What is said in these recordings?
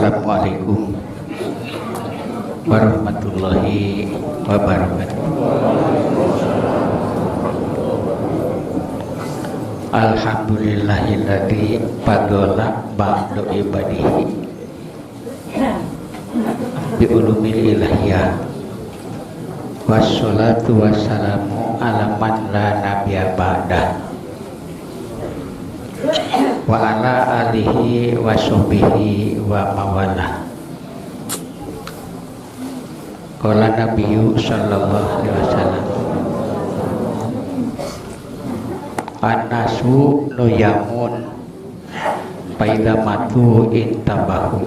Assalamualaikum warahmatullahi wabarakatuh. Alhamdulillahilladzi fadhala ba'du ibadihi bi ulumil ilahiyah. Wassalatu wassalamu ala man la nabiyya ba'dah wa ala alihi wa sahbihi wa mawalah. Qala nabiyyu sallallahu alaihi wasallam, annasu nuyamun faidza matu intabahu.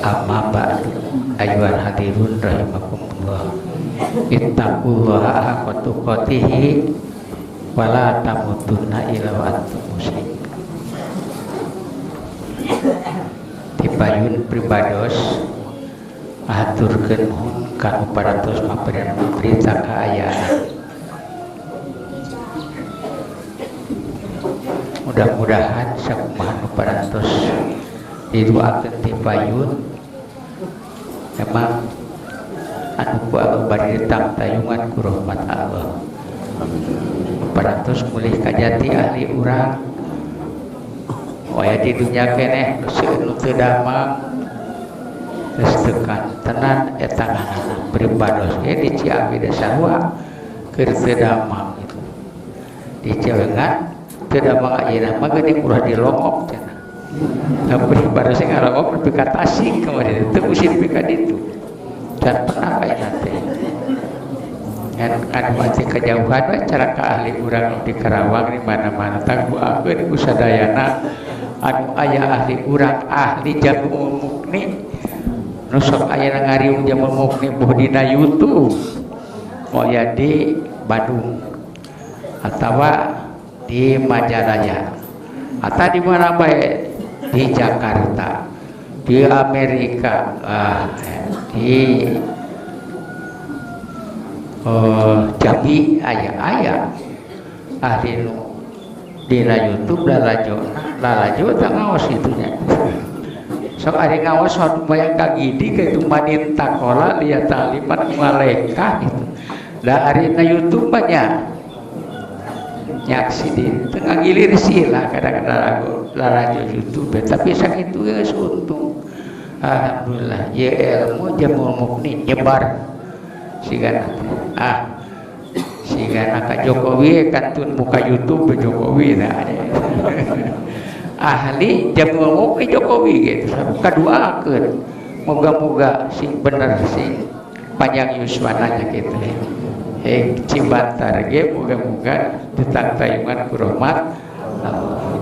Amma ba'du, ayyuhal hadirun rahimakumullah, ittaqullaha haqqa tuqatih wa la tamutunna illa wa antum muslimun. Tipayun pribados aturkeun nuhun kanu parantos maparian berita kaayaan. Mudah-mudahan sakumaha nu parantos didoakeun tipayun memang anu ku anu bari ditangtayungan ku rahmat Allah. Parantos mulih kajati ahli urang waya di dunya keneh nu seueur nu teu damang geus teu kantenan eta ngaranna pribados ge di Ciawi da sarua keur teu damang gitu. Di Ciawi ngan teu damang ayeuna mah geuning ulah dilongok cenah. Nah, pribados ge ngalongok nepi ka Tasik kamari teu musim nepi ka ditu. Dan pernah ayeuna teh. Ngan anu mati kejauhan we cara ka ahli urang di Karawang di mana-mana tangguakeun ku sadayana anu aya ahli urang ahli jamu mukni nu sok aya ngariung jamu mukni boh dina YouTube moya di Bandung atawa di Majalaya atau di mana bae di Jakarta di Amerika di Jambi aya-aya ahli nu dina YouTube lalajo lalajo teh ngaos kitu nya sok ari ngaos bayang kagidi ka itu manin takola liat taliman malaikat gitu da ari na YouTube mah nya nyaksi di tengah gilir sila kadang-kadang lagu lalajo YouTube tapi sakitu geus untung alhamdulillah ye ilmu jamul mukni nyebar sigana sigana ka Jokowi kantun muka YouTube Jokowi nah ahli jamul mukni Jokowi gitu kaduakeun moga-moga sing bener sing panjang yuswananya gitu Cibantar ge moga-moga ditangtayungan ku rahmat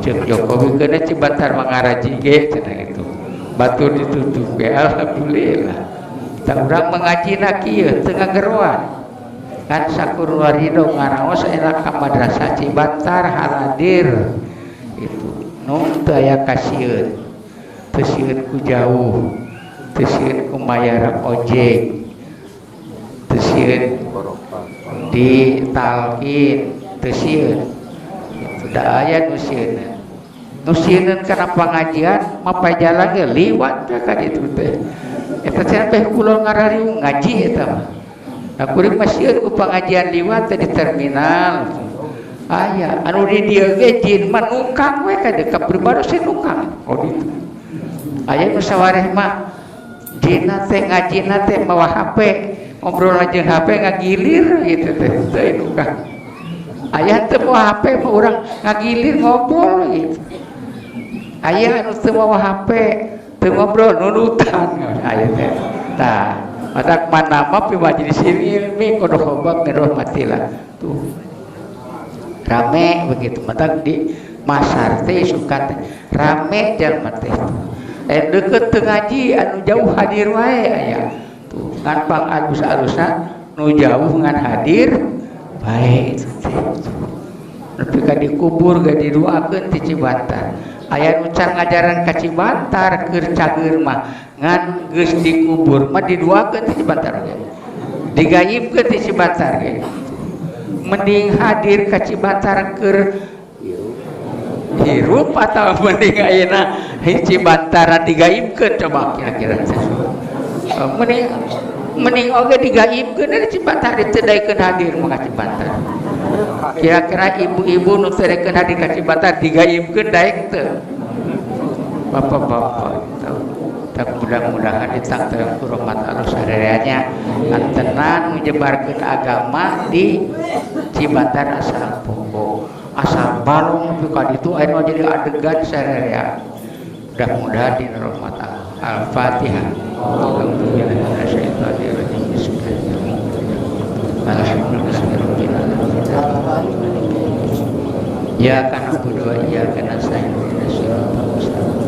jeung Jokowi keuna Cibantar mangaraji ge cenah gitu batur ditutup ge alhamdulillah. Tah urang mangajina kieu teu ngageroan kan sakur warido ngaraos enak ka madrasah Cibantar haladir itu nu teu aya kasieun teu sieun ku jauh teu sieun ku mayar ojek teu sieun di talkin teu sieun itu da aya nu sieun nu sieun kana pangajian mapay jalan ge liwat ka ditu teh eta cenah teh kula ngarariung ngaji eta mah. Nah kuring mah sieun ku pangajian liwat teh di terminal. Aya anu di dieu ge jin mah nukang we ka deuk ka pribados teh nukang. Oh ditu. Aya nu sawareh mah jinna teh ngajina teh mawa HP, ngobrol jeung HP ngagilir gitu teh teu nukang. Aya teu mawa HP mah urang ngagilir ngobrol gitu. Aya anu teu mawa HP teu ngobrol nunutan aya teh. Tah, matak mana mah pi majelis ilmi kudu khobab mirahmatillah. Tuh. Rame begitu matak di masar teh suka teh rame jalma teh. Deukeut teu ngaji anu jauh hadir wae aya. Tuh, ngan pang alus-alusna nu jauh ngan hadir bae itu teh. Nepi ka dikubur ge didoakeun ti Cibantar. Aya nu can ngajaran ka Cibantar keur cager mah ngan geus dikubur mah didoakeun ti Cibantar ge. Digayibkeun ti Cibantar ge. Mending hadir ka Cibantar keur Hirup atau mending ayeuna Cibantar digaibkeun coba kira-kira. Mending mending oge digaibkeun dari Cibantar teu daekeun hadir maka Cibantar. Kira-kira ibu-ibu nu teu daekeun hadir ka Cibantar digaibkeun daek teu? Bapak-bapak tak mudah-mudahan ditangtang ku rahmat Allah sadayana antenan menyebarkeun agama di Cibantar asal poho asal balong nepi ka ditu aya jadi adegan sadaya. Mudah-mudahan di rahmat Allah. Al-Fatihah. Alhamdulillahirabbil alamin. Ya kana na'budu wa iyyaka nasta'in ihdinas siratal mustaqim.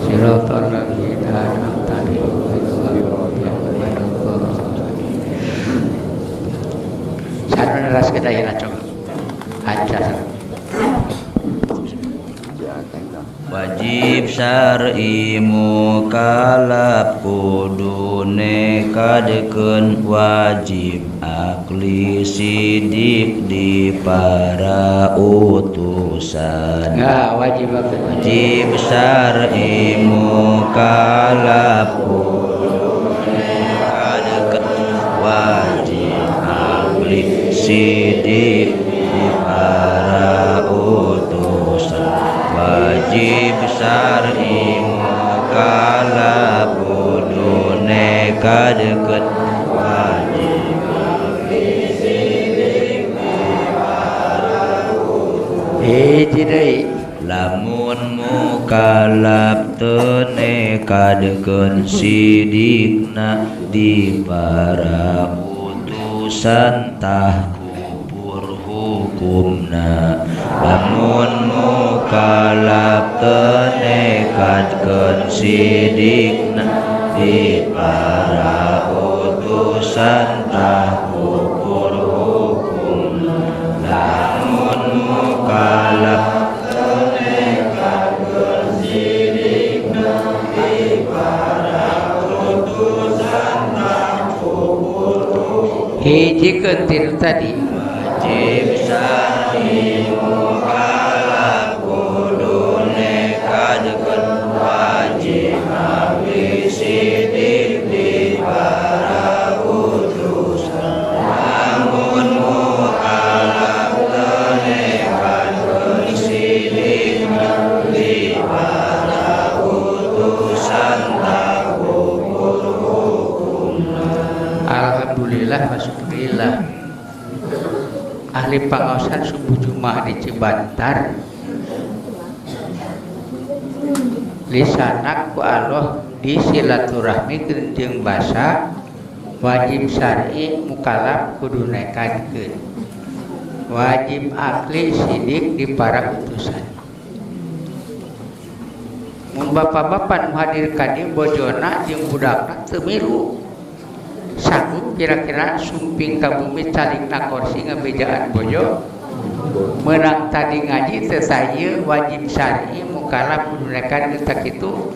Siratal ladzina an'amta 'alaihim ghairil maghdubi 'alaihim waladdallin. Sareng neraskeun ayeuna coba. Acar. Wajib syar'i mukalaf kudu nekadkeun wajib akli sidik di para utusan. Nah, wajib wajib syar'i mukalaf kudu nekadkeun wajib akli sidik di para utusan. Wajib syar'i mukalaf kudu nekadkeun wajib akli sidik di para utusan. Hiji deui lamun mukalaf teu nekadkeun sidikna di para utusan tah kubur hukumna. Lamun mukalaf teu nekadkeun sidikna di para utusan tah kubur hukumna. Lamun mukalaf teu nekadkeun sidikna di para utusan tah kubur hukumna. Hijikeun tinu tadi wajib syar'i mukalaf kudu nekadkeun wajib akli sidik di para utusan. Lamun mukalaf teu nekadkeun sidikna di para utusan tah kubur hukumna. Alhamdulillah wa syukurillah. Ahli pangaosan subuh Jumat di Cibantar lisanak ku Allah di silaturahmi jeung basa wajib syar'i mukalaf kudu nekadkeun wajib akli sidik di para utusan. Mun bapak-bapak nu hadir ka dieu bojona jeung budakna teu milu sanggup kira-kira sumping ka bumi calingna kursi ngabejaan bojo menang tadi ngaji teh ieu wajib syar'i mukalaf kudu nekadkeun tah kitu.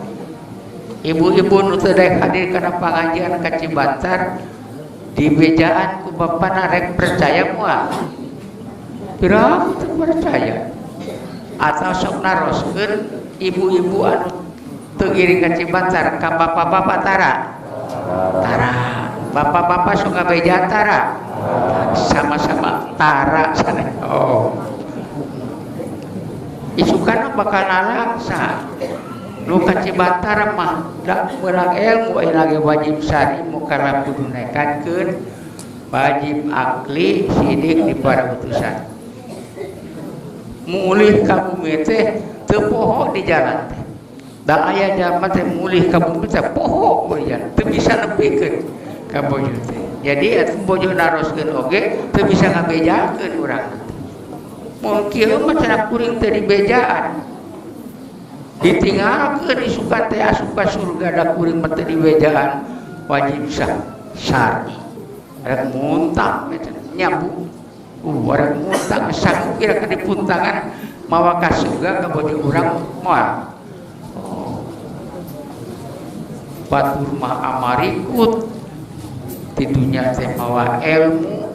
Ibu-ibu nu teu daek hadir kana pangajian ka Cibantar dibejaan ku bapana rek percaya moal? Piraku teu percaya. Atau sok naroskeun ibu-ibu anu teu ngiring ka Cibantar ka bapak-bapak tara? Tara. Bapak-bapak sok ngabejaan tara? Sama-sama tara sana. Oh. Isukan bakal nalangsa. Nu ka Cibantar mah da meunang ilmu aya lagi wajib syar'i mukalaf kudu nekadkeun wajib akli sidik di para utusan. Mulih ka bumi teh teu poho di jalan teh. Da aya jalma teh mulih ka bumi teh poho di jalan, teu bisa nepikeun ka bojo teh. Jadi atuh bojo naroskeun oge teu bisa ngabejakeun urang. Mun kieu mah cenah kuring teh dibejaan. Ditinggalkeun isukan teh asup ka surga da kuring mah teu dibejaan wajib syar'i. Rek muntah nyabu. Rek muntah sanggup kira-kira dipuntangan mawa ka surga ka bojo urang moal. Oh. Batur mah amarikut titunya teh mawa ilmu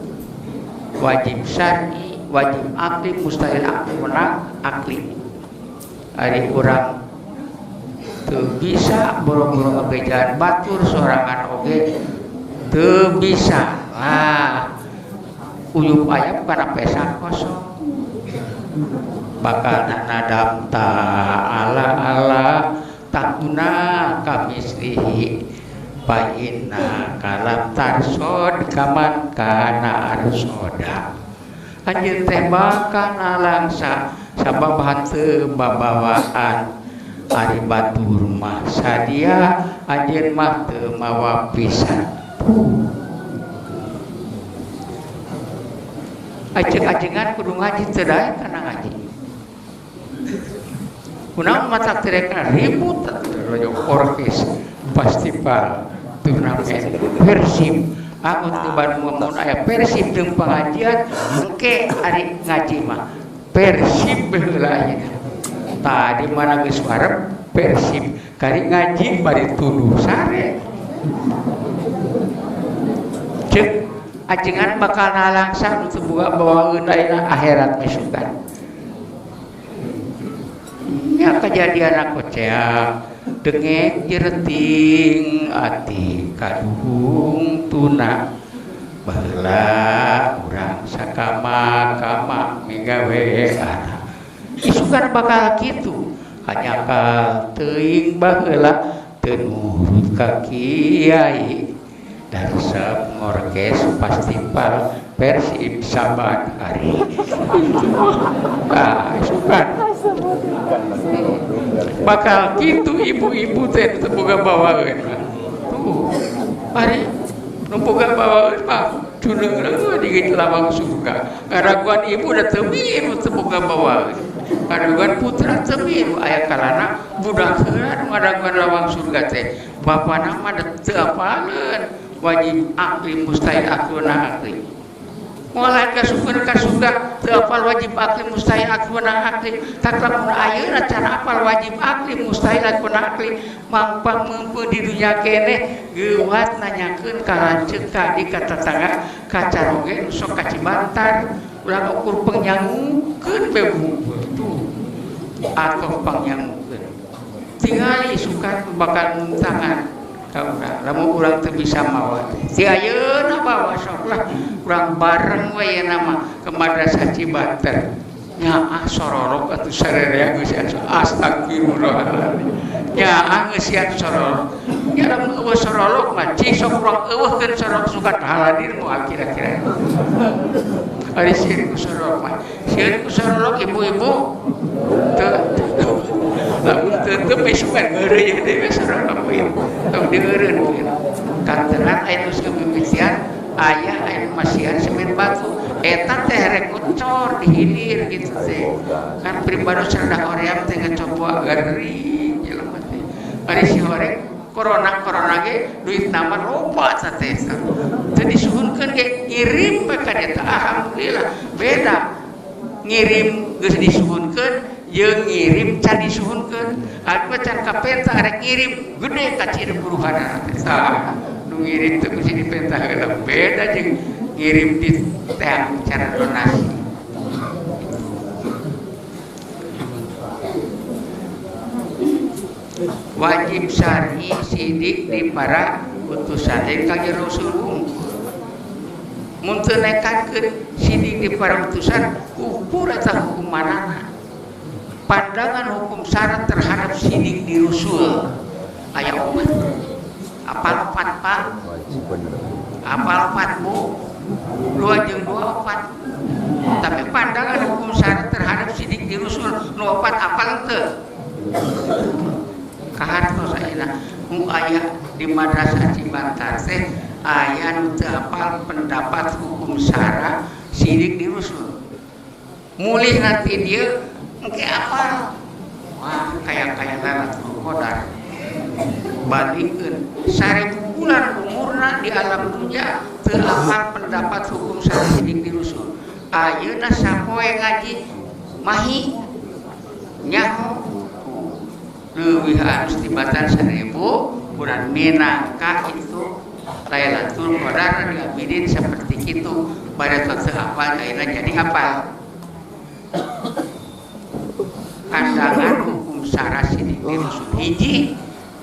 wajib syar'i, wajib akli, mustahil akli menang akli. Ari urang teu bisa boro-boro ngabejaan batur sorangan oge teu bisa. Ah, uyup ayam kana pesak kosong. Bakal nadam ta'ala ala takuna kamislihi fa inna kalam tarsod kaman kana arsoda. Anjeun teh bakal nalangsa sabab henteu babawaan. Ari batur mah sadia anjeun mah teu mawa pisan. Ajeng-ajengan kudu ngaji teu daek kana ngaji. Kunaon matak teu daek ribut royok orkes festival turnamen Persib. Angut di Bandung mun aya Persib jeung pengajian engke ari ngaji mah Persib baheula ayeuna. Tadi mana geus warep Persib kari ngaji bari tuduh sare. Ceuk ajengan bakal nalangsa nu teu boga bawaeun ayeuna akhirat misukan. Nya kejadian aku ceak dengek jereting ati kaduhung tuna baheula urang sakama-kama migaweana. Isukan bakal kitu hanyakal teuing baheula teu nurut ka kiai. Darsep ngorkes festival Persib saban hari. Ah, isukan bakal kitu ibu-ibu teh teu boga bawaeun. Tuh, ari nu boga bawaeun mah cuneung di lawang surga. Karaguan ibu da teu miru teu boga bawaeun. Karaguan putra teu miru aya kalana budak heula nu ngadaguan lawang surga teh. Bapana mah da teu apaleun wajib akli mustahil akluna akli. Moal ka surga ka surga teu apal wajib akli mustahil akluna akli. Tak lamun ayeuna cara apal wajib akli mustahil akluna akli mangpang meumpeun di dunya keneh geuwat nanyakeun ka lanceuk ka di ka tetangga ka caroge nu sok ka Cibantar ulah ukur pangyangukeun be tuh atau pangyangukeun tingali isukan bakal muntangan ka urang lamun urang teu bisa mawa teh ti ayeuna bawa sok lah urang bareng we yeuna mah ke madrasah Cibantar nyaah sororok atuh sarerea geus astagfirullahaladzim nyaah ngeusian sororok nya lamun eueuh sororok mah cing sok urang eueuhkeun sororok suka haladir moal kira-kira ari sieun ku sororok mah sieun ku sororok ibu-ibu teu lamun teu teu isukan ngeureuyeuh deui sororok ibu tong dieureun kantenan aya nu mimitian aya aya masihan semen batu eta teh rek ngecor dihilir gitu teh kan pribados rendah hoream teh ngecoba gering jelema teh ari si horeng corona corona ge duit nama loba teh teu disuhunkeun ge ngirim we ka dieu alhamdulillah beda ngirim geus disuhunkeun jeung ngirim can disuhunkeun ari can kapenta rek ngirim gede ka cireburuhana teh tah nu ngirim teh kudu dipenta heula beda jeung ngirim di teang cara donasi. Wajib syar'i sidik di para utusan dari kanjeng Rasul mun teu nekatkeun sidik di para utusan kufur eta hukumanana. Pandangan hukum syarat terhadap sidik di rusul aya opat. Apal opat Pak? Apal opat Bu? Dua jeung dua opat. Tapi pandangan hukum syarat terhadap sidik di rusul nu opat apal teu? Kahartos ayeuna nu aya di madrasah Cibantar teh aya nu teu apal pendapat hukum syara sidik di rusul. Mulih nanti dia engke apal. Wah, kaya-kaya Lailatul Qadar. Bandingkeun 1000 bulan umurna di alam dunia teu apal pendapat hukum syara sidik di rusul. Ayeuna sapoe ngaji mahi nyaho leuwih alus tibatan 1000 bulan minangka itu Lailatul Qadar diabidin seperti itu pada teu apal ayeuna jadi apal. Pandangan hukum syarat sidik di rusul. Hiji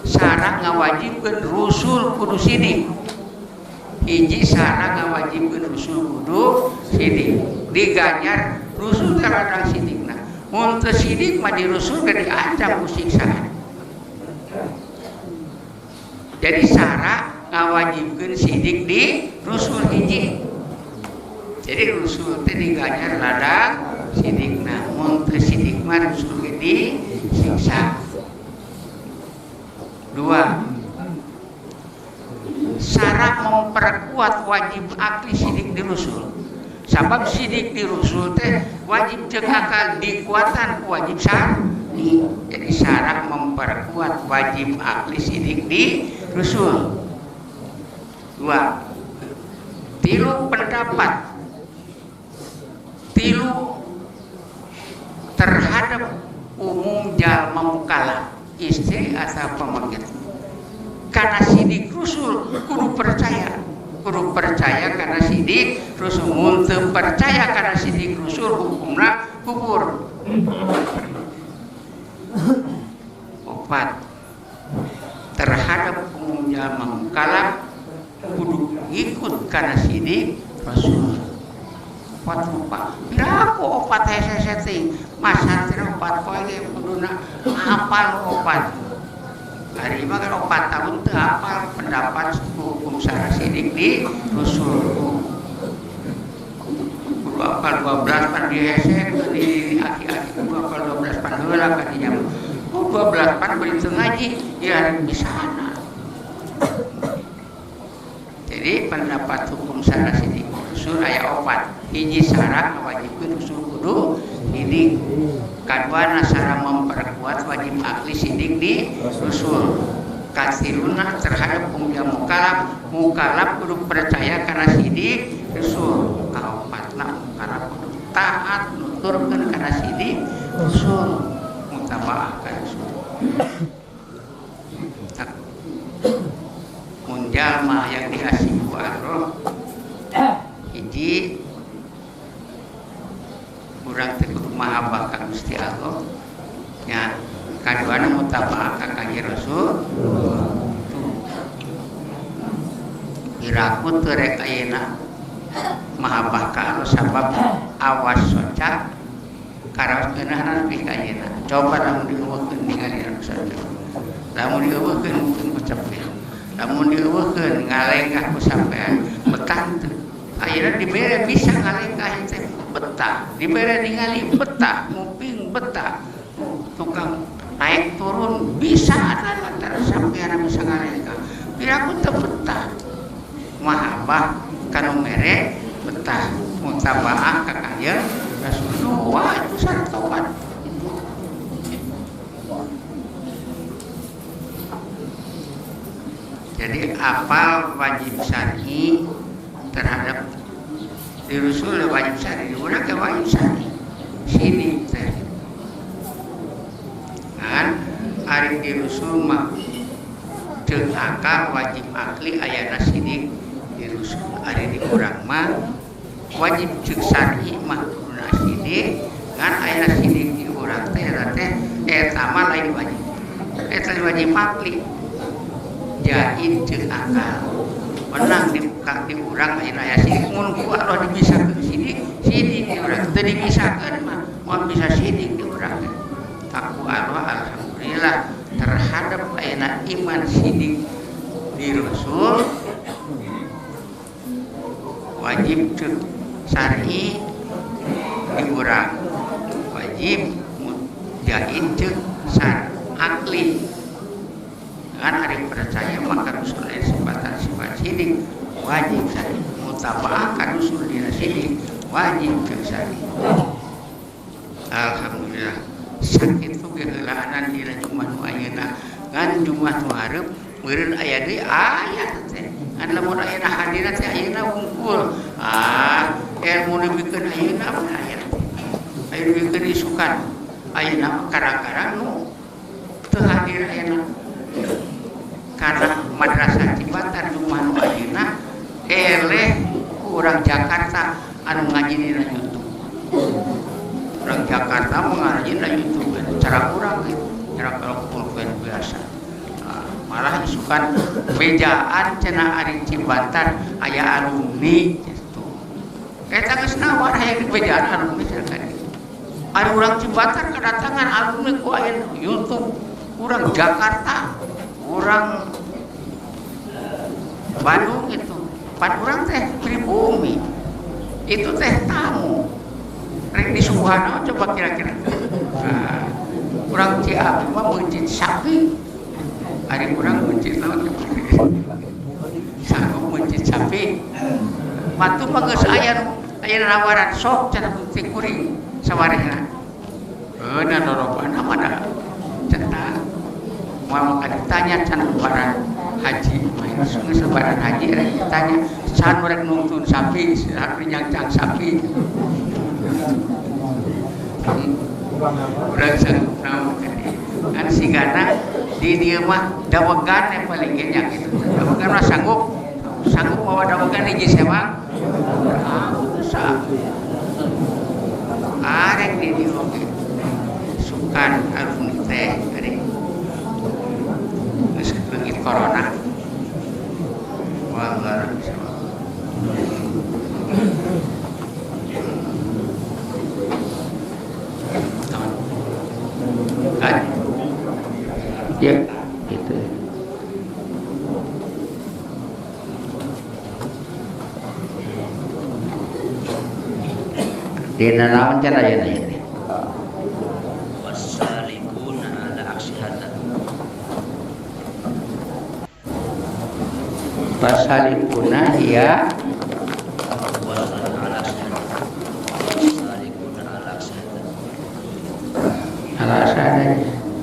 syarat ngawajibkeun rusul kudu sidik. Hiji syarat ngawajibkeun rusul kudu sidik. Diganjar rusul teh ladang sidikna. Mun teu sidik mah di rusul ge diancam ku siksaan. Jadi syarat ngawajibkeun sidik di rusul hiji. Jadi rusul teh diganjar ladang sidikna. Mun teu sidik mah rusul ge disiksa. Dua, syarat memperkuat wajib akli sidik di rusul. Sabab sidik di rusul teh wajib ceuk akal dikuatan ku wajib syar'i. Jadi syarat memperkuat wajib akli sidik di rusul. Dua, tilu pendapat tilu terhadap umum jalma mukallaf istri atau pamaget. Karena sidik rusul kudu percaya, kudu percaya karena sidik rusul. Mun teu percaya karena sidik rusul hukumna kufur. Opat, terhadap umum jalma mukallaf kudu ngikut karena sidik rasul. Opat rupa piraku opat hese teh masa teh opat poe ge kuduna hafal opat. Hari mah kan opat tahun teu hafal pendapat hukum syara sidik di rusul. Kudu hafal 12 pan di hese di aki-aki kudu hafal 12 pan heula ka dinya. Oh 12 pan bari teu ngaji ya bisa. Jadi pendapat hukum syara sidik rusul aya opat. Hiji syarat wajibkeun rusul kudu sidik. Kaduana syarat memperkuat wajib akli sidik di rusul. Katiluna terhadap umum mukallaf, mukallaf kudu percaya karena sidik rusul. Kaopatna mukallaf kudu taat nuturkeun kana sidik rusul, mutabaah ka rusul. Mun jalma yang diasih ku Allah hiji urang teh kudu mahabbah ka Gusti Allah nya, kaduana mutabaah ka Kanjeng Rasul. Iraku teu rek ayeuna mahabbah ka Allah sabab awas soca karaos geunahan nepi ka ayeuna. Coba lamun dieuweuhkeun ningali anu soca, lamun dieuweuhkeun mungkin ku cepet, lamun dieuweuhkeun ngalengkah ku sampean betah teu. Ayeuna dibere bisa ngalengkah teh betah, dibere ningali betah, nguping betah, tukang naik turun bisa ada antara sampean bisa ngalengkah. Piraku teu betah mahabbah kanu mere betah mutabaah ka Kanjeng Rasulullah itu syarat tobat. Jadi apal wajib syar'i terhadap di rusul wajib syar'i, urang ke wajib syar'i sini teh kan ari di rusul mah ceuk akal wajib akli ayana sidik di rusul. Ari di urang mah wajib ceuk syar'i mah kuduna sidik, ngan ayana sidik di urang teh eta teh eta mah lain wajib, eta wajib akli jain ceuk akal. Menang dibuka di urang ayeuna aya sidik, mun ku Allah dibisakeun sidik, sidik di urang teu dibisakeun mah moal bisa sidik di urang teh. Aku Allah alhamdulillah terhadap ayeuna iman sidik di rasul wajib ceuk syar'i di urang, wajib jain ceuk syar akli. Kan ari percaya maka rasul aya sifat sidik wajib syar'i, mutabaah ka rasul dina sidik wajib ceuk syar'i. Alhamdulillah sakitu ge heulaanan dina Jumat nu ayeuna, ngan Jumat nu hareup meureun aya deui aya teh. Ngan lamun ayeuna hadirna teh ayeuna wungkul. Ah, ilmu dibikeun ayeuna mah aya. Aya dibikeun isukan. Ayeuna karang-karang nu teu hadir ayeuna. Karena madrasah Cibantar Jumat nu ayeuna eleh ku urang Jakarta anu ngaji dina YouTube. Orang Jakarta mengaji dina YouTube cara urang sukan bejaan cenah ari Cibantar aya alumni gitu. Eta geus nawar hayang dibejaan alumni cenah ka dieu. Ari urang Cibantar kedatangan alumni ku aya YouTube, urang Jakarta, urang Bandung itu. Pan urang teh pribumi. Itu teh tamu. Rek disuguhan naon coba kira-kira. Nah, urang Ciawi mah meuncit sapi. Ari urang meuncit naon coba. Sanggup meuncit sapi. Matu mah geus aya aya nawaran sok cenah bukti kuring sawarehna. Heuh na rorobana mah da centang. Moal maka ditanya can lebaran haji, geus lebaran haji rek ditanya saha nu rek nungtun sapi, saha nu nyangcang sapi. Urang sanggup naon tadi. Kan sigana di dieu mah dawegan yang paling ge nya kitu. Dawegan mah sanggup sanggup mawa dawegan hiji sewang. Ah, arek di dieu oge. Sukan alumni teh ari geus leungit corona. Wallahu a'lam. Kan? Ya, gitu. Dina naon cenah ayeuna ieu? Wasalikuna ala aksihata. Wasalikuna ya Wasalikuna ala aksihata. Ala aksihata.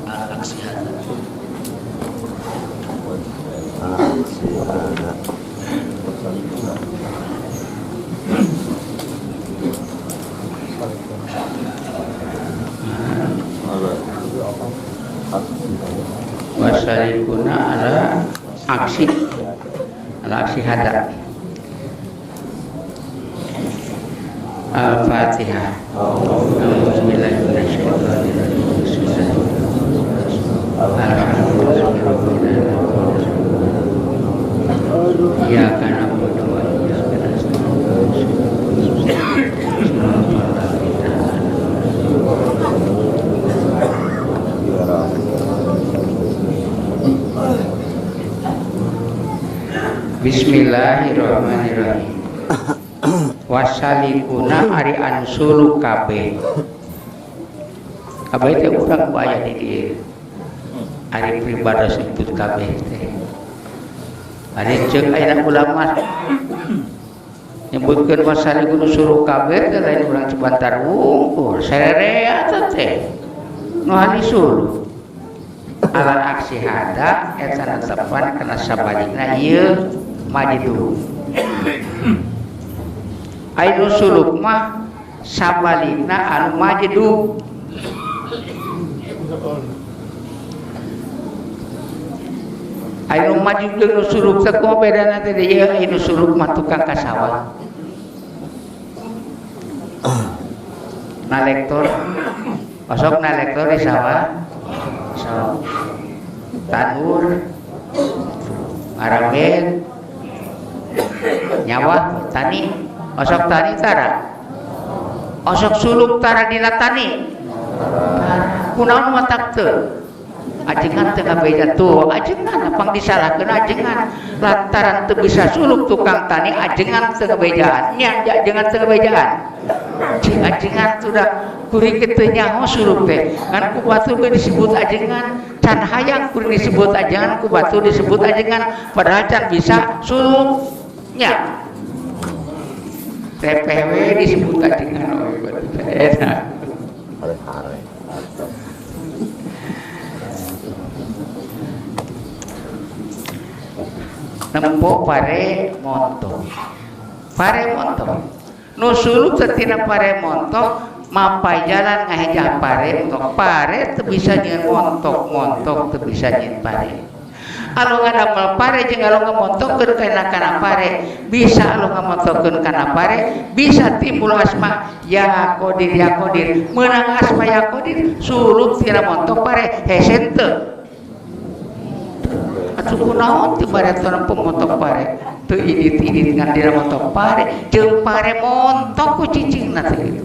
Ala aksihata. Wasalikuna ala aksi ala aksi hada. Al-Fatihah. Alhamdulillahirabbil alamin. Iyyaka na'budu wa iyyaka nasta'in. Bismillahirrahmanirrahim. Wasalikuna ari anu suluk kabeh. Kabeh teh urang ku aya di dieu. Ari pribados disebut kabeh teh. Ari ceuk ayeuna ulama nyebutkeun wasalikuna suluk kabeh teh lain urang Cibantar wungkul, sarerea teh. Nu hani suluk. Ala aksi hada eta netepan kana sabalikna ieu majidu. Anu suluk mah sabalikna anu majidu. Anu majidu jeung nu suluk teh kumaha bedana teh ieu anu suluk mah tukang ka sawah. Nalektor osok nalektor di sawah. Sok tanur aramen nyawa tani osok tani tara osok suluk tara dina tani kunaon matak teu ajengan teu ngabeja tuh ajengan pang disalahkeun ajengan lantaran teu bisa suluk tukang tani ajengan teu ngabejaan nya ajengan teu ngabejaan cing ajengan sudah kuring teu nyaho suluk teh ngan ku batur ge disebut ajengan can hayang kuring disebut ajengan ku batur disebut ajengan padahal can bisa suluk nya TPW disebut ajengan oh eta hare-hare. Nempo pare monto. Pare monto. Nu suluk teh tina pare monto mapai jalan ngahejah pare montok. Pare teu bisa nyieun montok, montok teu bisa nyieun pare. Anu ngadamel pare jeung anu ngamontokeun kana pare, bisa anu ngamontokeun kana pare, bisa timbul asma ya Qadir ya Qadir. Meunang asma ya Qadir suluk tina montok pare hese teu. Atuh kunaon ti bareton pemontok pare teu idit-idit ngan dina montok pare jeung pare montok ku cicingna teh kitu.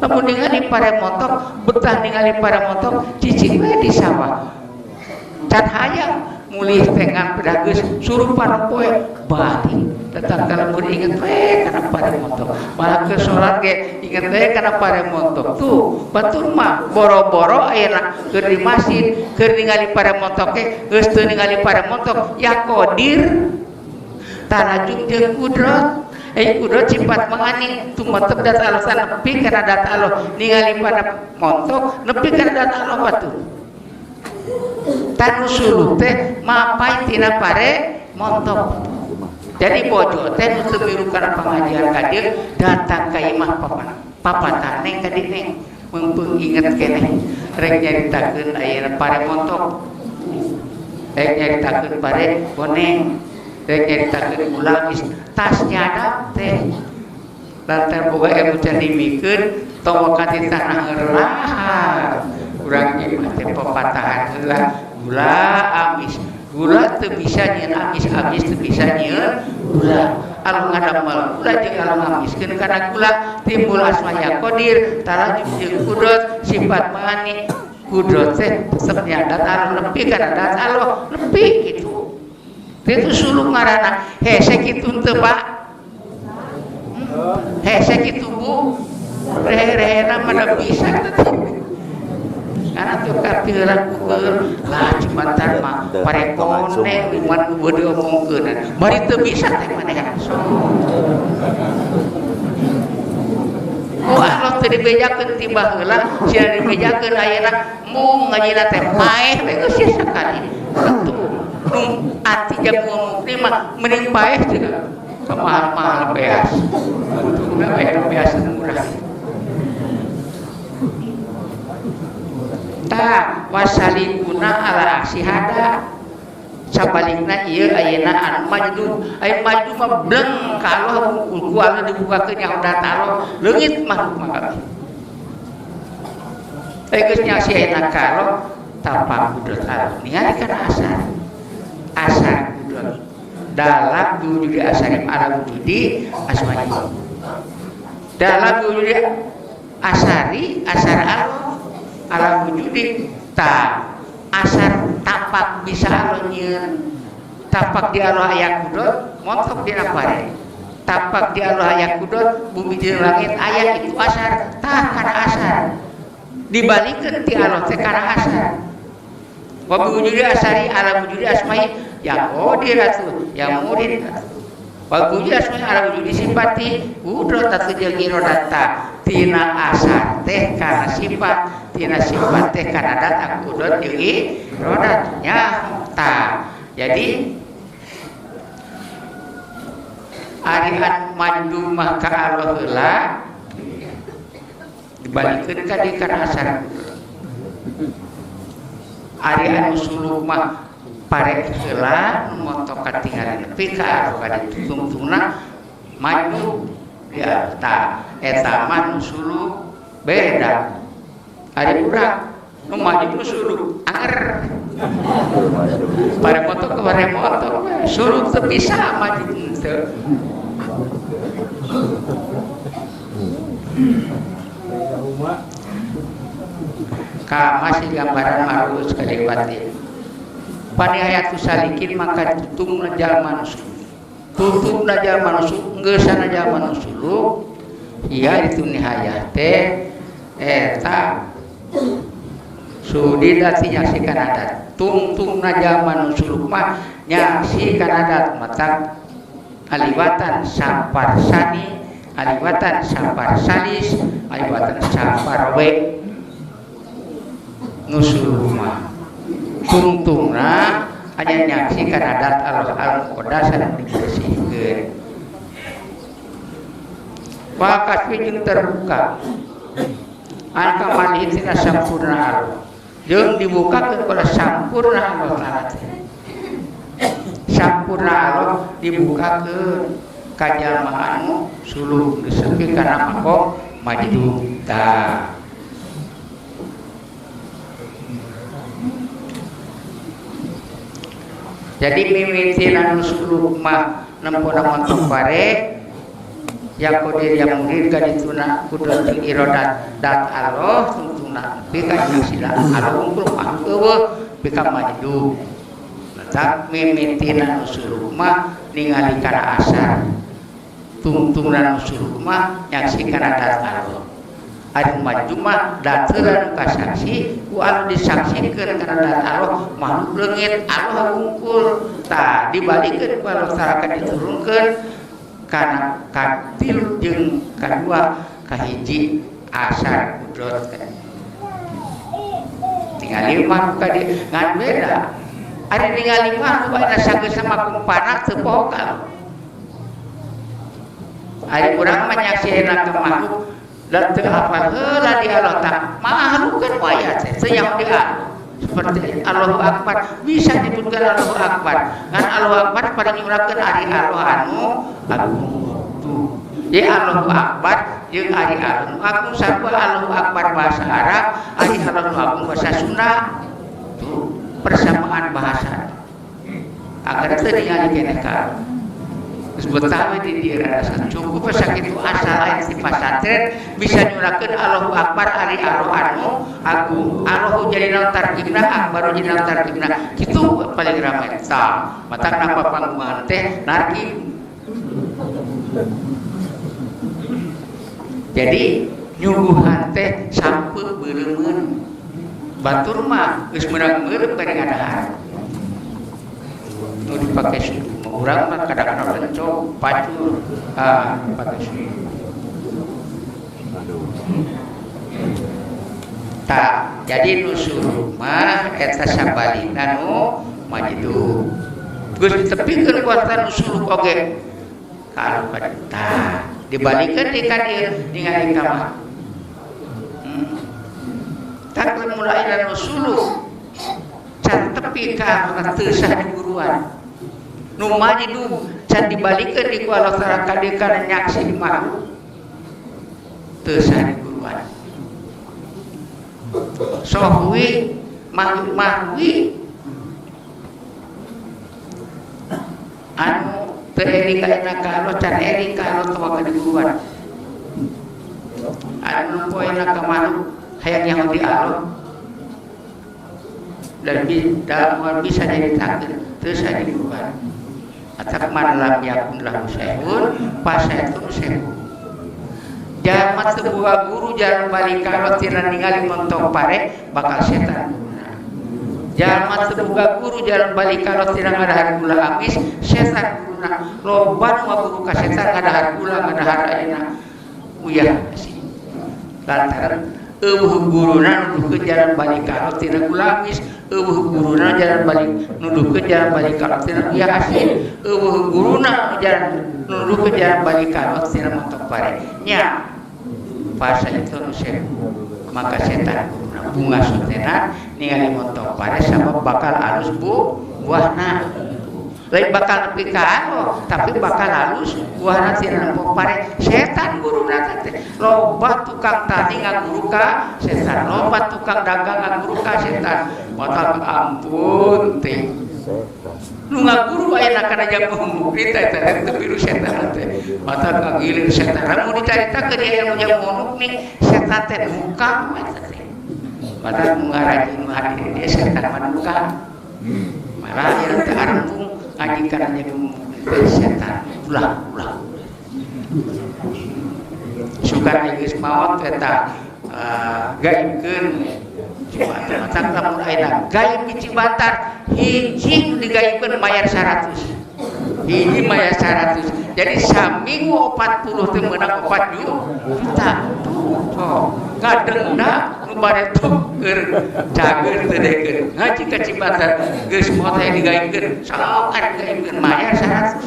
Lamun ningali pare montok betah ningali pare montok cicing we di sawah can hayang mulih teh ngan pedah geus surupan poe balik datang ka lembur inget we kana pare montok malah ke salat ge inget we kana pare montok tuh batur mah boro-boro ayeuna keur di masjid keur ningali pare montok ge geus teu ningali pare montok ya qadir tarajum jeung kudrat kudrat sifat mangani tumetep dat Allah nepi kana dat Allah ningali pare montok nepi kana dat Allah batur tanu suluk teh mapai tina pare montok. Jadi bojo teh nu teu milu kana pangajian ka dieu datang ka imah papatane ka dieu neng mumpung inget keneh rek nyaritakeun ayeuna pare montok rek nyaritakeun pare boneng rek nyaritakeun gula geus tas nyadap teh lantaran boga ilmu can dimikeun tong wakati tanah heurah urang imah teh pepatahan heula gula amis gula teu bisa nyieun amis amis teu bisa nyieun gula anu ngadamel gula jeung anu ngamiskeun kana gula timbul asma ya qadir tarajum jeung kudrat sifat mangani kudrat teh tetep nyadat anu nepi kana dat Allah nepi kitu itu suluk ngaranna hese kitu teu Pak hese kitu Bu rehe-rehena mah bisa teh karena tuh kapiran kuker lah cibantar mah pare koneng luman beudeui omongkeun bari teu bisa teh manehna sok oh Allah teu dibejakeun ti baheula sia dibejakeun ayeuna mung ngajina teh paeh we geus sia sakali atuh nu ati jago mukti mah mending paeh cenah kamahal-mahal beas untungna bayar beas murah. Ta wasalikuna ala aksihada sabalikna ieu ayeuna anu majdub aya majdub mah bleng ka Allah ku Allah dibukakeun nya udah Allah leungit makhluk mah kabeh geus nyaksi ayeuna ka Allah tapak kudrat Allah ningali kana asar asar kudrat dalam wujudi asari ala wujudi asmani dalam wujudi asari asar Allah ala wujudi ta asar tapak bisa Allah nyieun tapak di Allah aya kudrat montok dina pare tapak di Allah aya kudrat bumi di langit aya itu asar tah kana asar dibalikeun ti Allah teh kana asar wa wujudi asari ala wujudi asmai ya qadir atuh ya murid wa wujudi asmai ala wujudi sifati kudrat atuh jeung irodata tina asar teh kana sifat tina sifat teh kana dat kudrat jeung irodat nya ta. Jadi ari anu mandu mah ka Allah heula dibalikeun ka dieu kana asar ari anu suluk mah pare heula nu montok katingali nepi ka Allah ka ditungtungna maju ya ta eta mah nu suluk beda ari urang nu maju nu suluk anger pare motok ke pare motok suluk teu bisa maju teu. Ka masih gambaran marus kalewati panihayatu salikin maka tutungna jalma nu tutungna jalma nu geusana jalma nu suluk ieu itu nihayah teh eta sudidati nyaksikan adat tungtungna jalma nu suluk mah nyaksikan adat mata aliwatan samparsani aliwatan samparsalis aliwatan samparwe nu suluk mah tungtungna hanya nyaksikan adat Allah al-Muqaddas dibersihkeun wakas jeung terbuka angka malih tina sampurna Allah jeung dibukakeun pada sampurna Allah Taala sampurna Allah dibukakeun ka jalma anu suluk disepi kana makom majdub ta. Jadi mimitina nu suluk mah nempona montok pare ya kodir yang murid ka dituna kudrat jeung iradat dat Allah tungtungna nepi ka nyaksina Allah unggul mah eueuh pika majdu. Tak mimitina nu suluk mah ningali kana asar tungtungna nu suluk mah nyaksi kana dat Allah. Anu maju mah dateuran ka saksi ku anu disaksikeun kana dat Allah makhluk leungit Allah wungkul. Tah dibalikeun ku Allah taala diturunkeun kana katilu jeung kadua kahiji asar kudrat. Ningali mah ka di ngan beda. Ari ningali mah bae sageus sama kumpanak teu poho ka. Ari urang mah nyaksieuna ka makhluk dan teu hafal heula di Allah tak makhluk kan waya teh teu nyaho di Allah. Seperti Allahu Akbar bisa disebutkan Allahu Akbar ngan Allahu Akbar pada nyurakeun ari Allah anu agung tuh. Ye Allahu Akbar jeung ari Allah nu agung sarua Allahu Akbar bahasa Arab ari Allah nu agung bahasa Sunda tuh persamaan bahasa agar teu ningali keneh ka geus betah we di dieu rasa cukup sakitu asal aya di pasantren bisa nyurakeun Allahu Akbar ari Allah anu agung Allahu jadi naon tarkibna akbar jadi naon tarkibna kitu paling rame tah matak napa panggungan teh narkib. Jadi nyuguhan teh sampe beureumeun batur mah geus meunang meureum bari ngadahar nu dipake sudu urang mah kadang-kadang lencong pacul dipake sudu. Tak jadi nu suruh mah eta sabalina nu majdu geus ditepikeun ku eta nu suluk oge ka anu tah dibalikeun di ka dieu ningali ka mah. Tak mulai nu suluk can tepi ka anu teu sah diguruan nu majdu can dibalikeun di ku Allah taala ka dieu kana nyaksi makhluk teu sah diguruan. Sohwi makhluk mahwi anu teu eling ka enak ka Allah can eling ka Allah tawa ka diguruan anu poena ka makhluk hayang nyaho di Allah dan dalam bisa jadi takdir teu sah diguruan. Atak man lam yakun lahu syai'un fasayatun syai'un. Jalma teu boga guru jalan balik ka Allah tina ningali montong pare bakal setan. Jalma teu boga guru jalan balik ka Allah tina ngadahar gula amis setan guruna. Loba nu ngaguru ka setan ngadahar gula ngadahar ayeuna uyah sih. Lantaran eueuh guruna nuduhkeun jalan balik ka Allah tina gula amis, eueuh guruna jalan balik nuduhkeun jalan balik ka Allah tina uyah asin, eueuh guruna jalan nuduhkeun jalan balik ka Allah tina montong pare. Nya fasa itu nu maka setan guruna bunga sotena ningali montong pare sabab bakal alus bu buahna. Lain bakal nepi ka Allah tapi bakal halus buahna tina nempo pare setan guruna teh. Loba tukang tani ngaguru ka setan, loba tukang dagang ngaguru ka setan. Mata ampun teh nu ngaguru ayeuna kana jamu mukri teh eta teh biru setan teh. Mata kagilir setan lamun dicaritakeun ieu anu jamu mukni setan teh muka eta teh. Mata nu ngaraji nu hadir dia setan mah muka. Malah ieu teh arembung ngaji kana jamu mukni teh setan ulah ulah. Sugan geus maot eta gaibkeun Cibantar lamun ayeuna gaib di Cibantar hiji nu digaibkeun mayar 100. Hiji mayar 100. Jadi saminggu 40 teh meunang 4 juta. Tuh sok ngadengna nu bareto keur cager teu dekeun. Ngaji ka Cibantar geus maot aya digaibkeun. Sok ari digaibkeun mayar 100.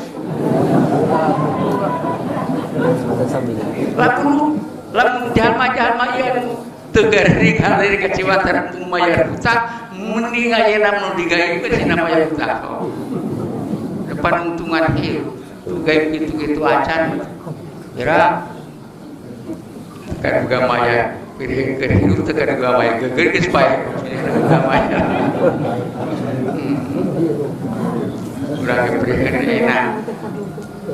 Lamun lamun jalma-jalma ieu teu garing halir ka Cibantar mayar hutang mending ayeuna nu digaibkeun cenah mayar hutang. Depan untungan ieu tu gaib kitu-kitu acan. Geura kan boga mayar keur hirup teh kan boga mayar geus pae boga mayar. Urang ge prieun enak.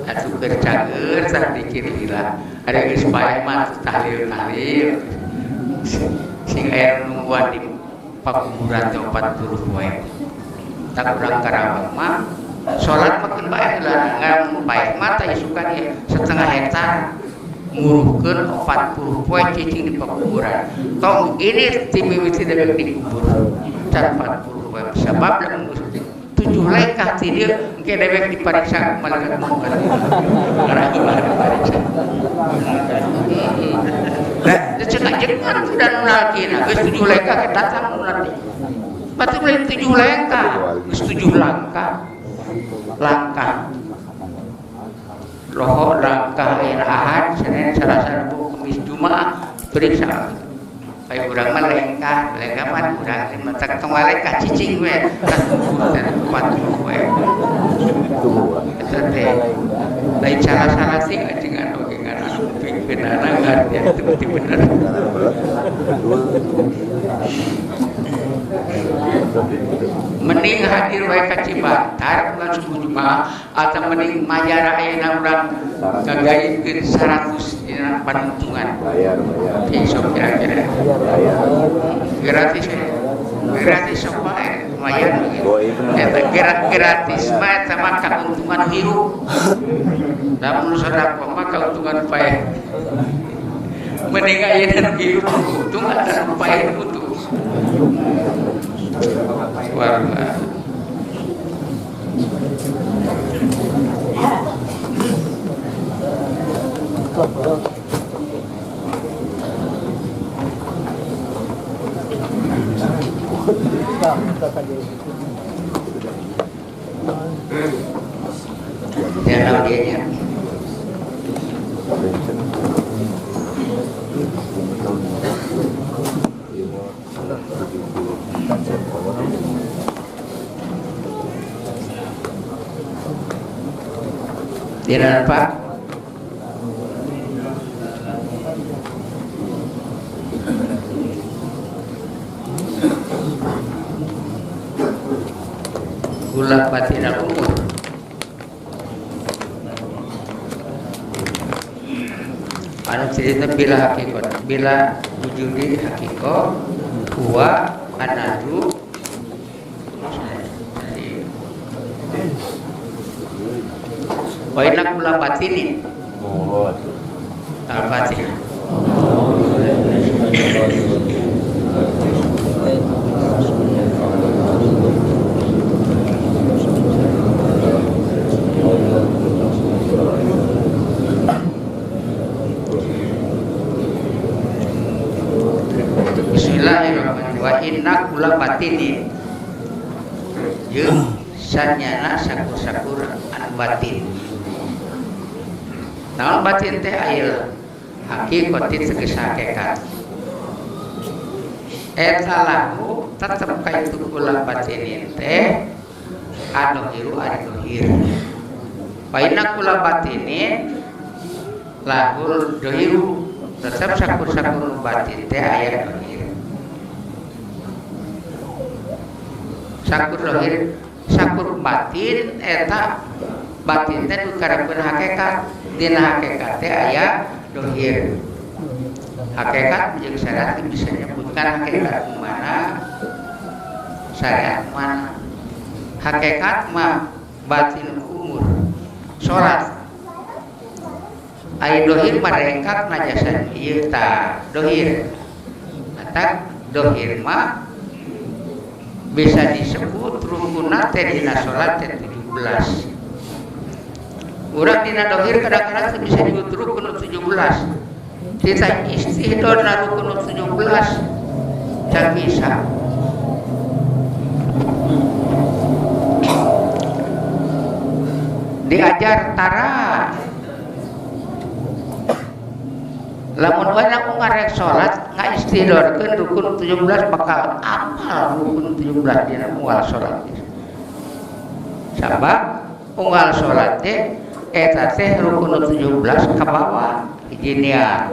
Atuh keur cager tah dikir lila. Ari geus paeh mah tahlil-tahlil. Sing aya nungguan di pakuburan teh 40 poe. Tak urang Karawang mah salat mah keun bae heula ngan paeh mah tah isukan ieu setengah hektar nguruhkeun 40 poe cicing di pakuburan. Tong ini ti mimiti dewek dikubur. Can 40 poe sabab lamun 7 lengkah ti dieu engke dewek dipariksa malaikat mungkar. Ngarah dipariksa. Nah, cenah jengan sudah nu lalakina geus 7 lengkah ke datang nu lalaki. Batu lain 7 lengkah, geus 7 langkah. Langkah. Loho langkah air Ahad, Senin, Selasa, Rabu, Kamis, Jumat, periksa. Kayak urang mah lengkah, lengkah mah urang teh matak tong lengkah cicing we. Tah 40 we. Eta teh lain salah-salah sih ajengan oge ngaran pimpinan ngartian teu bener. Mending hadir wae ka Cibantar bulan subuh Jumaah atau mending mayara ayeuna urang ngagaibkeun 100 dina panungtungan. Bayar, bayar. Sok kira-kira. Bayar. Gratis. Gratis sok wae lumayan eta gratis mah eta mah kauntungan hirup. Lamun sedekah mah kauntungan paeh. Mending ayeuna hirup untung atau paeh untung. Warna. Jangan dia. Tidak apa? Gula batin umur. Anu cerita bila hakikat, bila wujudi hakikat, huwa anadu. Wa inna kula batinin. Al-Fatihah. Bismillahirrahmanirrahim. Wa inna kula batinin. Jeung sanyana sakur-sakur anu batin. Naon batin teh ail hakikat tegas hakikat. Eta lahu tetep ka itu kula batinin teh adohiru adohir. Wa inna kula batinin lahul dohiru tetep sakur-sakur batin teh aya dohir. Sakur dohir sakur batin eta batin teh dikarepkeun hakikat. Dina hakikat teh aya dohir. Hakikat jeung syariat bisa nyebutkan hakikat mana syariat mana. Hakikat mah batin umur salat. Aya dohir mah rengkak najasan ieu tah dohir. Atak dohir mah bisa disebut rukunna teh dina salat teh 17. Urang dina dohir kadang-kadang bisa disebut rukun 17. Kita istihdorna rukun 17 can bisa. Diajar tara. Lamun urang ngarek salat ngaistihdorkeun rukun 17 bakal apal rukun 17 dina unggal salat. Sabab unggal salat teh eta teh rukun 17 kabawa hiji niat,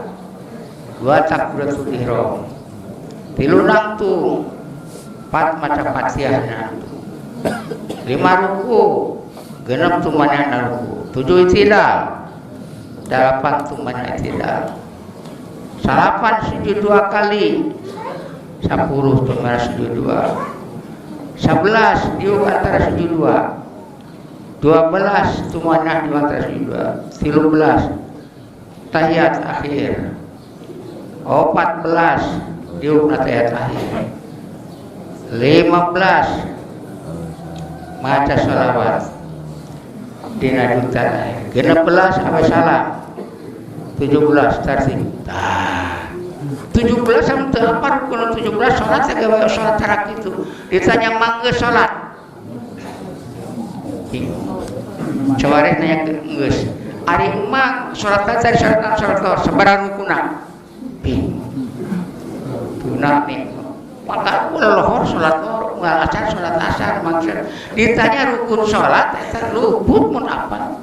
dua takbiratul ihram, tilu nangtung, empat maca Fatihah nangtung, 5 ruku 6 tumanina ruku 7 i'tidal 8 tumanina i'tidal 9 sujud 2 kali 10 tumanina sujud 2 11 diuk antara sujud 2 12 tumanina diuk antara sujud 2 13 tahiyat akhir 14 diuk tahiyat akhir 15 maca sholawat dina duta 16 sampai salam 17 tartib. Tah 17 sampai apa rukun 17 salat teh gawe salat tarak itu ditanya mangga salat coba rek nanya geus ari mang salat teh salat salat sabaraha rukuna bingung tuna nih maka lohor salat lohor unggal asar salat asar maksud ditanya rukun salat eta luput mun apa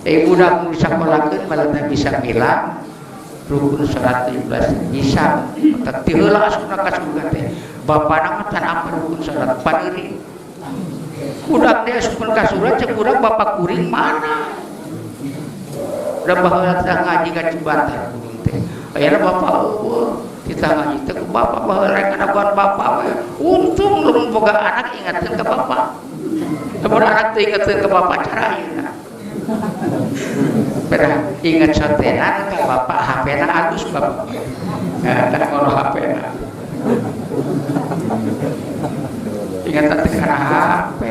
ibu dah mun sakolakeun balatna bisa milang rukun salat 17 bisa teu heula asupna ka surga teh bapana mah can apa rukun salat paneuri budak teh asupkeun ka surga cek budak bapak kuring mana udah baheula teh ngaji ka Cibantar kuring teh ayeuna bapak eueuh kita ngaji teh ku bapak baheula rek ngadaguan bapak we untung lamun boga anak ingatkeun ka bapak lamun anak teh ingatkeun ka bapak cara ayeuna pernah ingat sotenan ka bapak HP-na alus bapak nah tak ngono HP-na ingat teh kana HP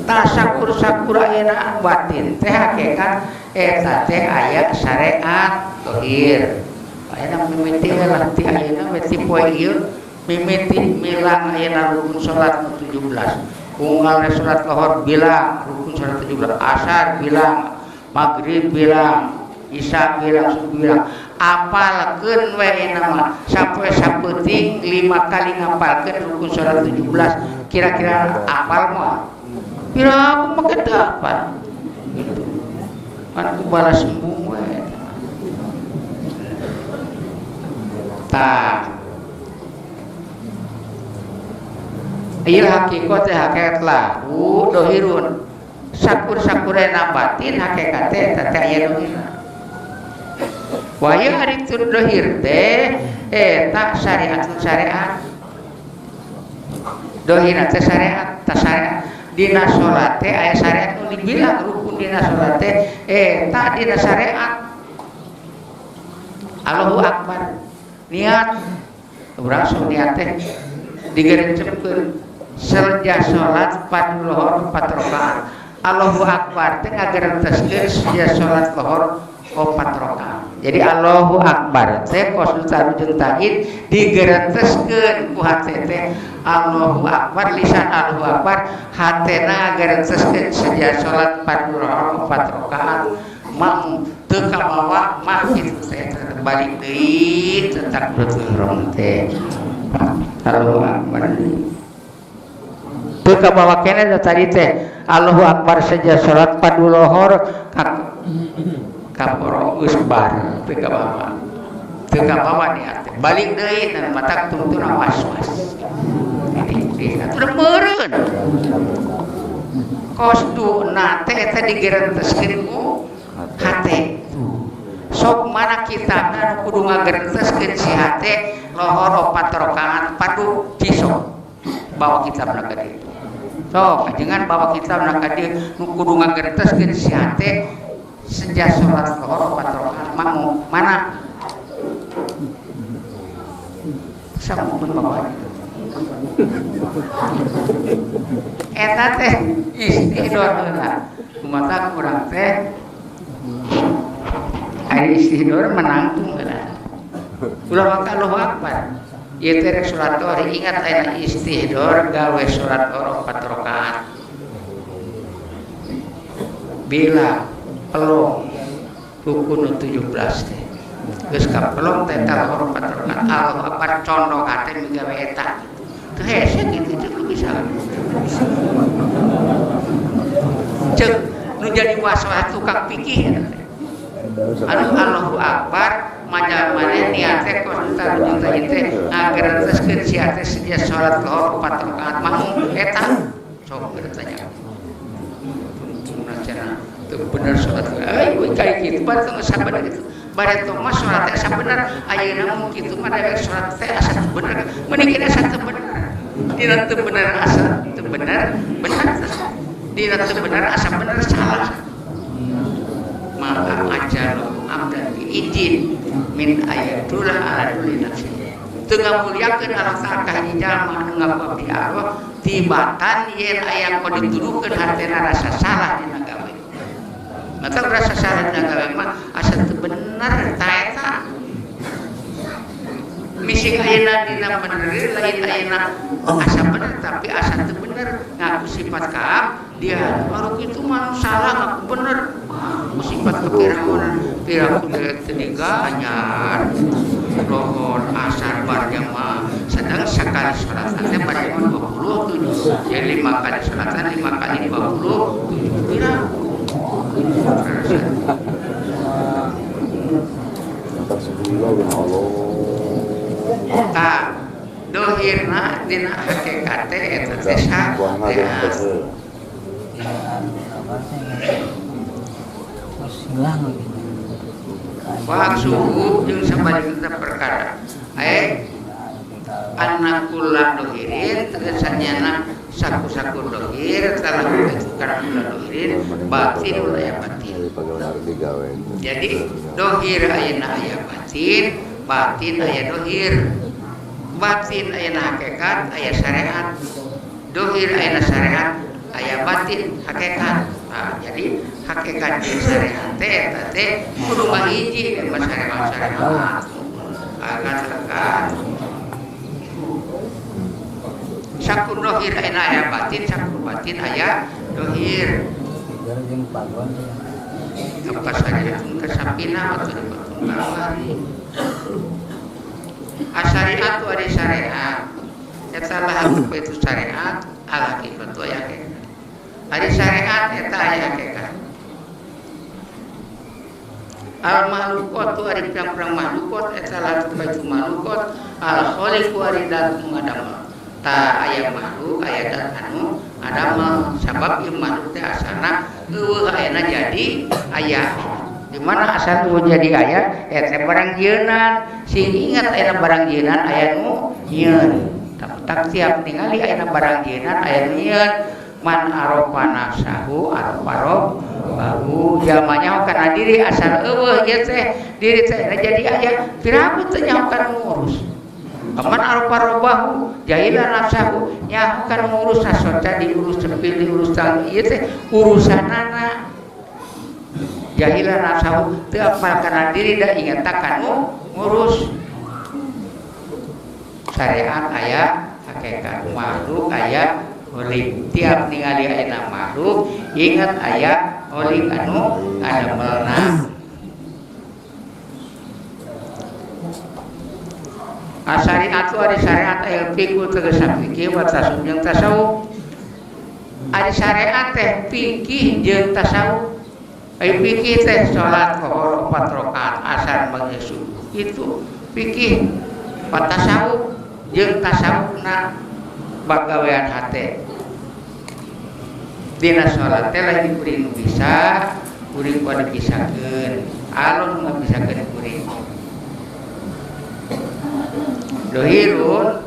tasakur-sakur ayeuna batin teh hakikat eta teh aya syariat dohir ayeuna mimiti we lah ti ayeuna we ti poe ieu mimiti milang ayeuna rukun salat 17 unggal salat lohor bilang rukun salat 17 asar bilang maghrib bilang isya bilang subuh bilang apalkeun we ayeuna mah sapoe sapeuting 5 kali ngapalkeun rukun salat 17 kira-kira apal mah pira aku make teu apal gitu kan ku balas embung we tah ieu hakikat teh hakikat lahu dohirun sakur-sakurena batin hakikat teh eta teh aya dohirna wa ieu ari tur dohir teh eta syariat syariat dohirna teh syariat ta syariat dina salat teh aya syariat nu dibilang rukun dina salat teh eta dina syariat Allahu akbar niat urang sok niat teh digerencepkeun serja salat 4 lohor 4 rakaat Allahu akbar teh ngagerenteskeun serja salat lohor 4 rakaat jadi Allahu akbar teh kos tarujeng ta'in digerenteskeun ku hate teh Allahu akbar lisan Allahu akbar hatena gerenteskeun seja salat 4 lohor 4 rakaat mang teu kabawa mah kitu teh balik deui tetap ihram teh Allahu akbar teu kabawa keneh da tadi teh Allahu akbar seja salat 4 lohor kaporo geus bar teu kabawa niat teh balik deui dan matak tungtuna was-was atuh meureun kosduna teh eta digerenteskeun ku hate sok mana kitabna nu kudu ngagerenteskeun si hate lohor 4 rakaat padu cisok bawa kitabna ka dieu sok ajengan bawa kitabna ka dieu nu kudu ngagerenteskeun si hate sejak salat lohor 4 rakaat mau mana sampun bawa eta teh istihdor heula kumaha kurang teh ari istihdor menangtung heula ulah maka Allahu akbar ieu teh rek salat lohor ingat ayeuna istihdor gawe salat lohor 4 rakaat bila pelong rukun 17 teh geus kapelong teh lohor 4 rakaat Allahu akbar condong hate migawe eta teu hese kitu teh bisa cek nu jadi waswas tukang pikir anu Allahu akbar Majal maneh niat teh kos juta juta ieu teh ngagerenteskeun sia teh sedia salat lohor 4 rakaat makmum eta sok bertanya. Tungtungna cenah teu bener salat. Euy kaya kitu bae teu sabener kitu. Bareto mah salat teh asa bener, ayeuna mun kitu mah dewek salat teh asa teu bener. Mending asa teu bener. Dina teu bener asa teu bener, bener. Dina teu bener asa bener salah. Maka ajalu abdan biizin min ayatullah ala duli nafsi. Teu ngamuliakeun Allah Ta'ala ka hiji jalma anu ngaku abdi Allah tibatan yen aya ku dituduhkeun hatena rasa salah dina gawe. Mata rasa salah dina gawe mah asa teu bener ta eta. Mising ayeuna dina bener lain ayeuna asa bener tapi asa teu bener ngaku sifat ka dia baru kitu mah salah ngaku bener. Ngaku sifat ka piraku piraku teu anyar lohor asar berjamaah sedang sekali salat teh berjamaah 27 jadi 5 kali salatan 5 kali 27 piraku. Ta dohirna dina hakikat teh eta teh syariat. Wa suhu jeung sabalikna perkara. Anakula dohirin tegasanyana saku-saku dohir telah karena dohirin batin aya batin. Jadi dohir ayeuna aya batin, batin aya dohir. Batin ayeuna hakikat aya syariat. Dohir ayeuna syariat aya batin hakikat. Nah, jadi hakikat jeung syariat teh eta teh kudu mahiji syariat syariat. Hakikat sakur dohir ayeuna aya batin, sakur batin aya dohir. Apa syariat kasapina atuh dipatung kamari. Asyariatu ari syariat. Eta lah itu syariat, al haqiqatu aya hakikat. Ari syariat eta aya hakikat. Al makhluqatu ari pirang-pirang makhluqat eta lah itu makhluqat, al khaliqu ari dat ngadamel. Ta aya makhluk aya dat anu ngadamel sabab ieu makhluk teh asana eueuh ayeuna jadi aya. Di mana asal eueuh jadi aya eta barang jieunan sing ingat ayeuna barang jieunan aya nu nyieun. Tak tiap ningali ayeuna barang jieunan aya nu nyieun. Man arofa nafsahu arofa rabbahu jalma nyaho kana diri asal eueuh ieu teh diri teh jadi aya piraku teu nyaho kana ngurus. Man arofa rabbahu jahila nafsahu nyaho kana ngurus sasoca diurus cepil diurus tang ieu teh urusanana. Jahila nafsahu teu apal kana diri da ingat kanu ngurus. Syariat aya hakikat makhluk aya holik tiap ningali ayeuna makhluk ingat aya holik anu ngadamelna. Asyariatu ari syariat aya fikih tegas fikih wa tasawuf jeung tasawuf. Ari syariat teh fikih jeung tasawuf. Ari fikih teh salat lohor 4 rakaat asar maghrib subuh itu fikih. Wa tasawuf jeung tasawufna bagawean hate. Dina salat teh lain kuring bisa, kuring kudu dibisakeun. Alus ngabisakeun kuring. Dohirul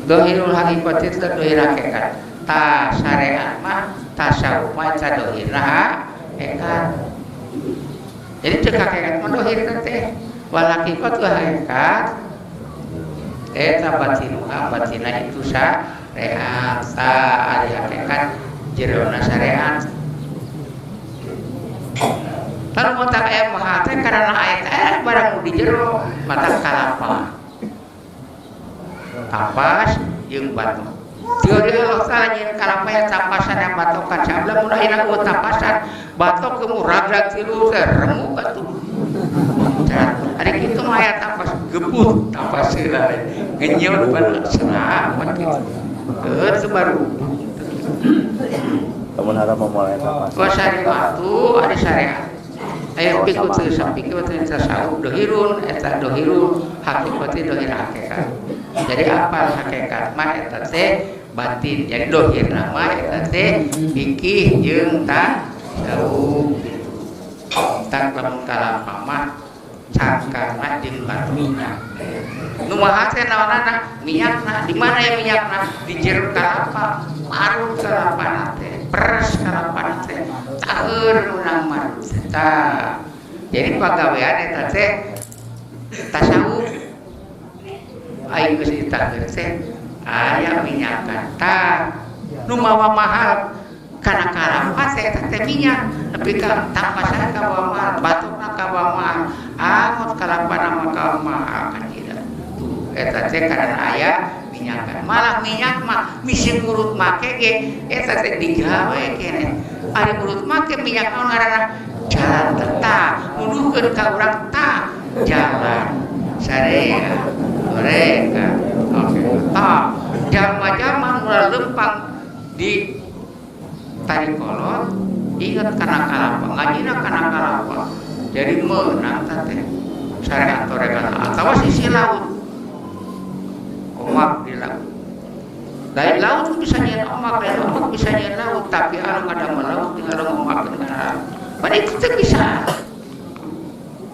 dohirul hakikat itu dohir hakikat. Ta syariat mah tasawuf mah eta dohirna hakikat. Jadi cek hakikat mah dohir teh. Wal hakikat hakikat eta batinuha batina itu syariat. Ta ari hakikat jerona syariat. Lalu mata aya mah teh karena aya teh barang di jero mata kalapa. Tapas jeung batu. Teori Allah Ta'ala nyeun kalapa ya tapasan yang batokan sabla mun ayeuna eueuh tapasan batok kemu ragrag tilu teh remuk atuh. Ari kitu mah aya tapas gebut tapas heula ngenyot pada selamat kitu. Heuh baru. Lamun haram mulai tapas. Wa syariatu ari syariat. Aya fikih teu sapiki teh tasawuf dohirun eta dohirun hakikat teh dohir hakikat. Jadi apa hakikat mah eta teh batin. Jadi dohirna mah eta teh fikih jeung tasawuf gitu. Tak lamun kalapa mah cangkangna jeung batu minyak. Nu maha teh naonana? Minyakna. Di mana ya minyakna? Di jero kalapa, marut kalapana teh, peres kalapana teh, taeur menang marut teh. Tah. Jadi pagawean eta teh tasawuf. Aing geus ditakeun teh aya minyakan. Tah, nu mawa mahal kana kalapa teh eta teh minyak, nepi ka tampasan ka bawa mahal, batukna ka bawa mahal, angot kalapana mah ka mahal kan tidak. Tuh eta teh karena aya minyakan. Malah minyak mah misi murut make ge eta teh digawe keneh. Ari murut make minyak naon ngaranna? Jalan tetap nuduhkeun ka urang tah jalan syariat mereka. Oke, tah jama-jama mulai lempang di tarikolot ingat kana kalapa, ngajina kana kalapa. Jadi menang teh syariat tarekat atawa sisi laut. Omak di laut. Lain laut bisa nyeun omak, lain omak bisa nyeun laut, tapi anu ngadamel laut tinggal ngomakeun kana laut. Pada itu teh bisa.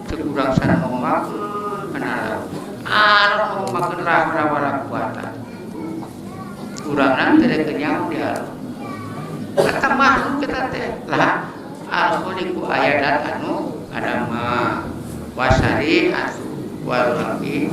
Teu kurang sana ngomakeun kana laut. Anu ngomakeun la haula wala quwata. Urangna teu kenyang di alam. Kata makhluk kita teh lah al-khaliqu ayadat anu adama wasari atu wal laki.